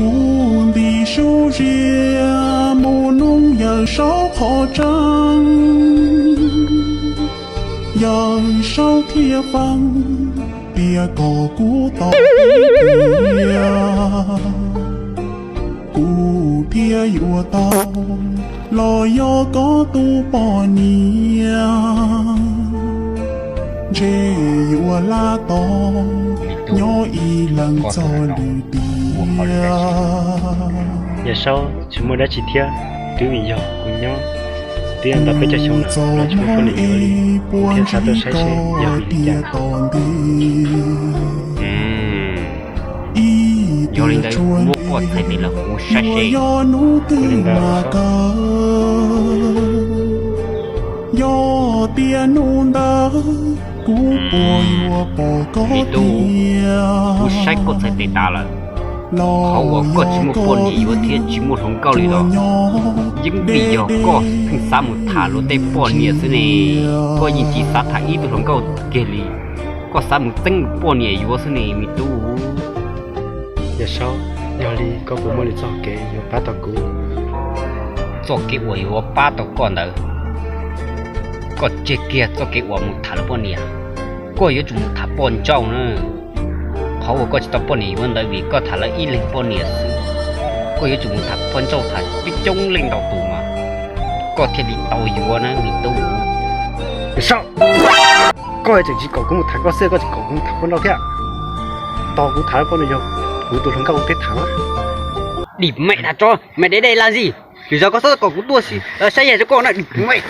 Kuv nti sub zias mus nug Yawm Saub qhov tseeb, Yawm Saub thiaj faj tias kom kuv tos tiag, kuv thiaj yuav tau los yog koj tus poj niam, ntshe yuav lab tau nyob ib leeg txoj lwm tiam. Yawm Saub, tsis muaj dab tsi thiab, twb vim yog kuv nyob twb yog ntau peb caug xyoo lawm los tsis muaj poj niam yuav li, kuv thiaj xav tuaj saib seb yog vim li cas. Yog li ntawd muab koj txhais tes los kuv saib seb. Ua li ntawd, yog tias hnub ntawd kuv puas yuav pom koj tiag. Kuv saib koj txhais tes tas lawm, qhov uas koj tsis muaj poj niam yuav thiab tsis muaj hluas nkauj li los yeej vim yog koj pheej xav mus tham luag tej poj niam xwb ne. Koj yeej tsis xav tham ib tug hluas nkauj kiag li, koj xav mus txeeb poj niam yuav xwb ne me tub. Yawm Saub, yog li koj puas muaj li txoj kev yuav pab tau kuv? Txoj kev uas yuav pab tau koj ntawd, koj tseg kiag txoj kev uas mus tham luag poj niam. Koj yuav tsum mus tham poj ntsuam na. Qhov uas koj tsis tau poj niam yuav ntawd vim koj tham lawv ib leeg poj niam xwb. Koj yuav tsum mus tham poj ntsuam tham coob coob leej ntau tus mas koj thiaj li tau yuav na me tub. Yawm Saub, koj tseem tsis kom kuv mus tham koj xwb koj tseem kom kuv mus tham poj ntsuam thiab. Tos kuv tham poj niam yog kuv tus hluas nkauj kuv thiaj tham. Dim meem dab tso, meem deb deb lam zis, lwm zaus koj txhob kom kuv tuaj sim saib yam rau koj na dim meem.